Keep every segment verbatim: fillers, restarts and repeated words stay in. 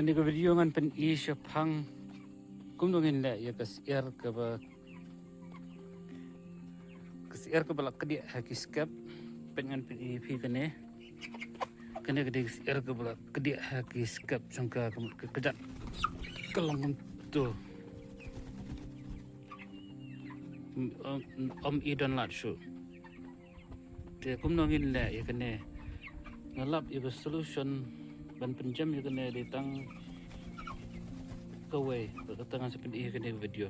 Kane ka video ngan pyni shaphang kumno ngin leh ïa ka syiar kaba, ka syiar kaba la kdiah ha ki skep. Peit ngan pyni ïa phi kane. Kane ka dei ka syiar kaba la kdiah ha ki skep jong ka, ka, ka kjat. Ka long kumto. Ym, ym, ym i don lad shuh. Te kumno ngin leh ïa kane? Nga lap ïa ka solution ban pynjem ïa kane dei tang kawei, kata ngan sa pyni ïa kane ka video.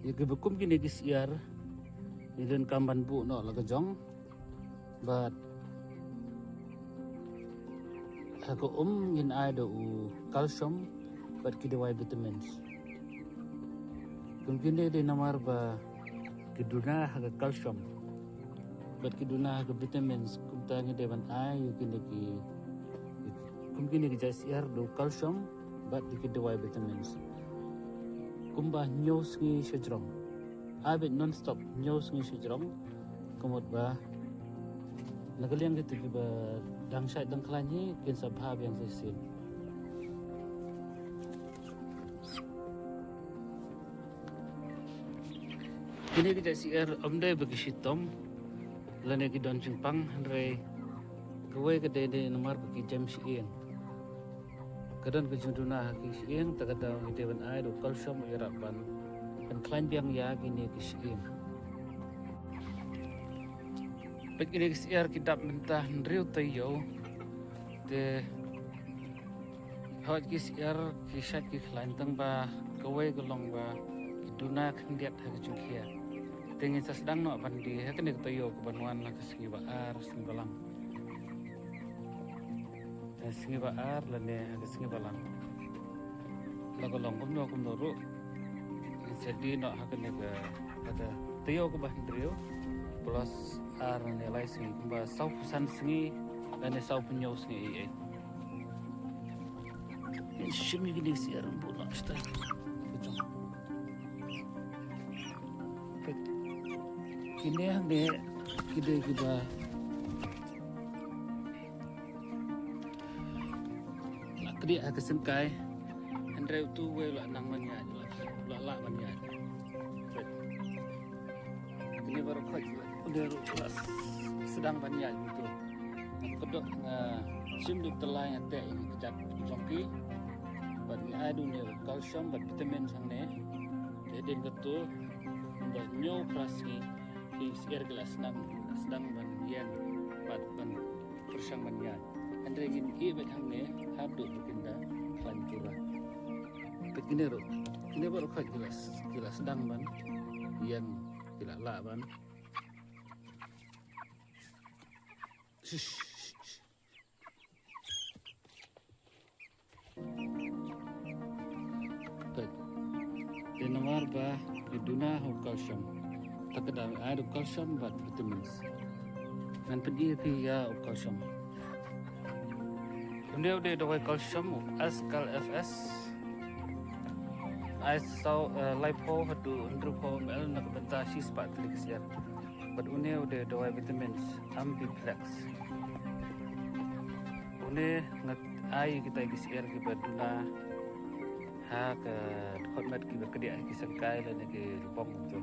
Ïa kiba kum kine ki syiar, ngi donkam ban buh noh la ka jong. Bad ha ka um ngin ai da u calcium bad ki dawai vitamins. Kum kine dei namar ba ki duna ha ka calcium bad ki duna ha ka vitamins, kumta ngi dei ban ai ïa kine ki, kum kine ki jait syiar da u calcium bad da ki dawai vitamins. Kumba hynñiew sngi shajrong. Ai beit non stop hynñiew sngi shajrong. Ka mut ba na ka liang kito kiba dang shait dang khlaiñ hi kin sa bha biang sa shisien. Kine ki jait syiar ym dei ba ki shitom lane ki don jingpang, hynrei kawei ka dei, dei namar ba ki jem shyieng. Ka don ka jingduna ha ki shyieng, ta ka daw ngi dei ban ai da u calcium u ïarap ban pynkhlaiñ biang ïa kine ki shyieng. Peit kine ki syiar ki dap mynta hynriew taïew. Te hooid ki syiar ki shait ki khlaiñ tang ba kawei ka long ba ki duna khyndiat ha ka jingkhia. Te ngin sa sdang noh ban die ha kane ka taïew kaban wan ha ka sngi ba ar, sngi ba lang. Te sngi ba ar lane ha ka sngi ba lang. La ka long kumno kumno ruh, ngin sa die noh ha kane ka, ha ka taïew kaba hynriew plus ar lane lai sngi, kumba sawphew san sngi lane sawphew hynñiew sngi ei ei. Ngin shim ïa kine ki syiar, buh noh shata. Kine hangne ki dei kiba la kdiah ha ka syngkai. Hynrei utu uwei u la nang ban ïaid, u la, u la lah ban ïaid. Kine baroh khoit u dei ruh u la sdang ban ïaid utu. Nga kdew, nga shim da u tyllai, nga teh ïa ki kjat jong ki. Bad ngi ai da une u calcium bad vitamins hangne. Te hadien kata, ynda hynñiew phra sngi, ki syiar ki la sdang, sdang ban ïeng bad ban pyrshang ban ïaid. Hynrei ngin ïeh beit hangne haduh ba kin da khlaiñ pura. Peit kine ruh, kine baroh khoit ki la, ki la sdang ban ïeng, ki la lah ban. Shish, shish, shish. Peit. Dei namar ba ki duna ha u calcium. Ta ka daw ai da u calcium bad vitamins. Ngan pyni ïa phi ïa u calcium. Une u dei dawai calcium u Ascal F S. Ai saw, eh, laiphew haduh hynriewphew M L na ka bynta shispah tylli ki syiar. Bad une u dei dawai vitamins Ambiplex. Une nga ai ïa kita ki syiar kiba duna ha ka dkhot met, kiba kdiah ha ki syngkai lane ki lbong tu.